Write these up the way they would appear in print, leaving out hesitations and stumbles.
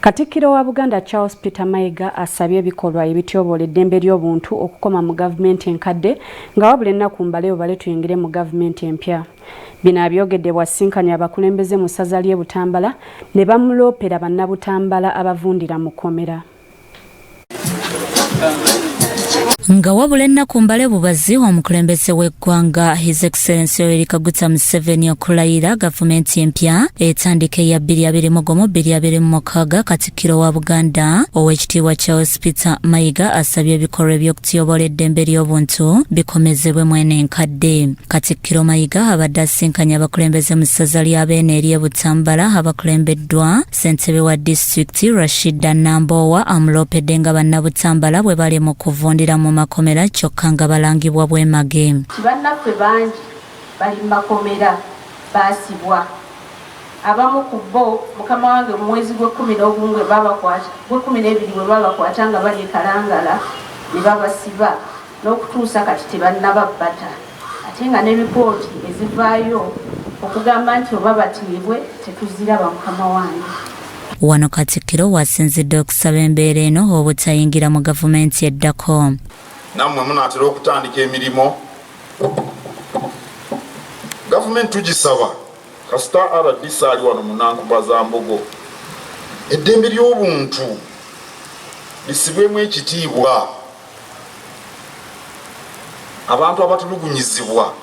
Katikkiro wa Buganda Charles Peter Mayiga asabye ebikolwa ebityoboola eddembe ly'obuntu okukoma mu gavumenti enkadde nga wabula ennaku mbale bubale tuyingire mu gavumenti empya. Bino abyogedde bw'asisinkanye abakulembeze mu ssaza ly'e Butambala ne bamuloopera Bannabutambala abavundira mu kkomera. Nga wabula ennaku mbale bubazi omukulembeze w'eggwanga His Excellency Yoweri Kaguta Museveni okulayira gavumenti empya etandika eya 2021-2026, Katikkiro wa Buganda Oweekitiibwa Charles Peter Mayiga asabye ebikolwa eby'okutyobola eddembe ly'obuntu bikomezebwe mwene enkadde. Katikkiro Mayiga abadde asinkanye abakulembeze mu ssaza lya Beene ery'e Butambala abakulembeddwa Ssentebe wa disitulikiti Rashida Namboowa amuloopedde nga Bannabutambala bwe bali mu kuvundira mu makomera kyokka nga balangibwa bwemage. Nti bannaffe bangi bali mu makomera baasibwa, abamu ku bo mukama wange mu mwezi gw'ekkumi n'ogumu bwe baabakwata, gw'ekkumi n'ebiri bwe baabakwata nga bali e Kalangala ne babasiba n'okutuusa kati tebannaba bata ate nga ne lipooti ezivaayo okugamba nti oba batiibwe tetuziraba mukama wange. Wano Katikkiro w'asinzidde okusaba embeera eno obutayingira mu gavumenti eddako. Nammwe munaatera okutandika emirimu. Gavumenti tugisaba kasita rdc ali wano mu Nankubazambogo eddembe ly'obuntu lisibwemu ekitiibwa. Abantu abatulugunyizibwa.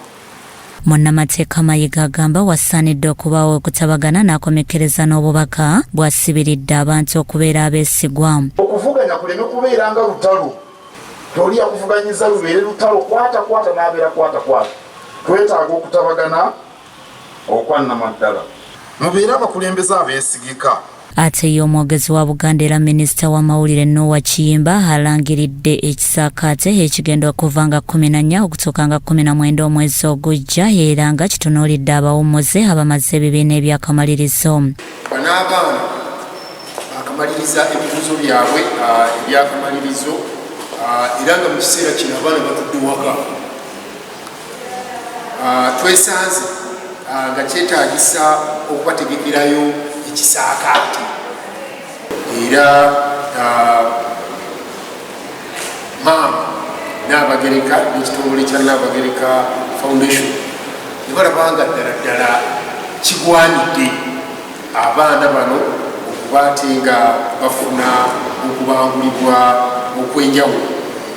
Munnamateeka Mayiga agamba wasaanidde okubaawo okutabagana n'akomekkereza n'obubaka bw'asibiridde abantu okubeera abeesigwa. Okuvuganya kuleme kubeera nga lutalo, toli yakuvuganyiza lubeere lutalo kwata kwata n'abeera kwata kwata. Twetaaga okutabagana okwannamaddala. Mubeere abakulembeze abeesigika. Ate ye omwogezi wa Buganda era minisita w'amawulire Noah Kiyimba alangiridde ekisaakaate ekigenda okuva nga 14 okutuuka nga 19 omwezi ogujja era nga kitunuulidde abawummuze abamaze ebibiina eby'akamalirizo. Bano abaana bakamaliriza ebibuuzo byabwe eby'akamalirizo era nga mu kiseera kino abaana batudde waka. Twesanze nga kyetaagisa okubategekerayo ekisaakaate era maama Nnaabagereka n'ekitongole kya Nnaabagereka Foundation ne balaba nga ddala ddala kigwanidde abaana bano okuba ate nga bafuna okubangulibwa okw'enjawulo.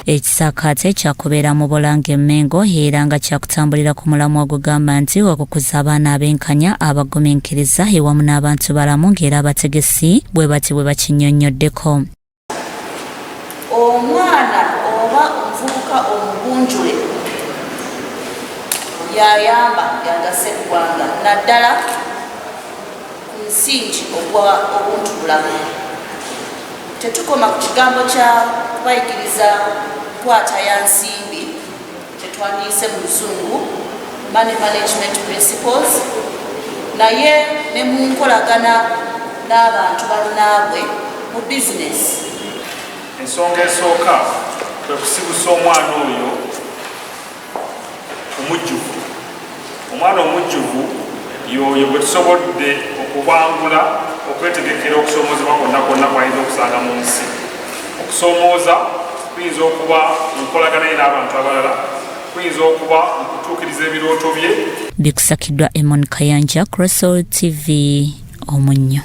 Ekisaakaate kyakubeera mu Bulange Mmengo era nga kyakutambulira ku mulamwa ogugamba nti okukuza abaana abenkanya, abagumiikiriza ewamu n'abantu balamu ng'era abategesi bwe bati bwe bakinnyonnyoddeko. Omwana oba omuvubuka omugunjule y'ayamba yagasa eggwanga naddala ku musingi ogwa obuntubulamu. Tetukoma ku kigambo kya kubayigiriza nkwata ya nsimbi kye twandiyise mu Luzungu money management principles naye ne mu nkolagana n'abantu bannaabwe mu bizinesi. Ensonga esooka kwe kusibusa omwana oyo omujjuvu. Omwana omujjuvu y'oyo gwe tusobodde okubangula okwetegekera okusoomoozebwa kwonna kwonna kw'ayinza okusanga mu nsi. Okusoomooza kuyinza okuba mu nkolagana ye n'abantu abalala, kuyinza okuba mu kutuukiriza ebirooto bye. Bikusakiddwa Emon Kayanja, Crossroad TV, Omunnyo.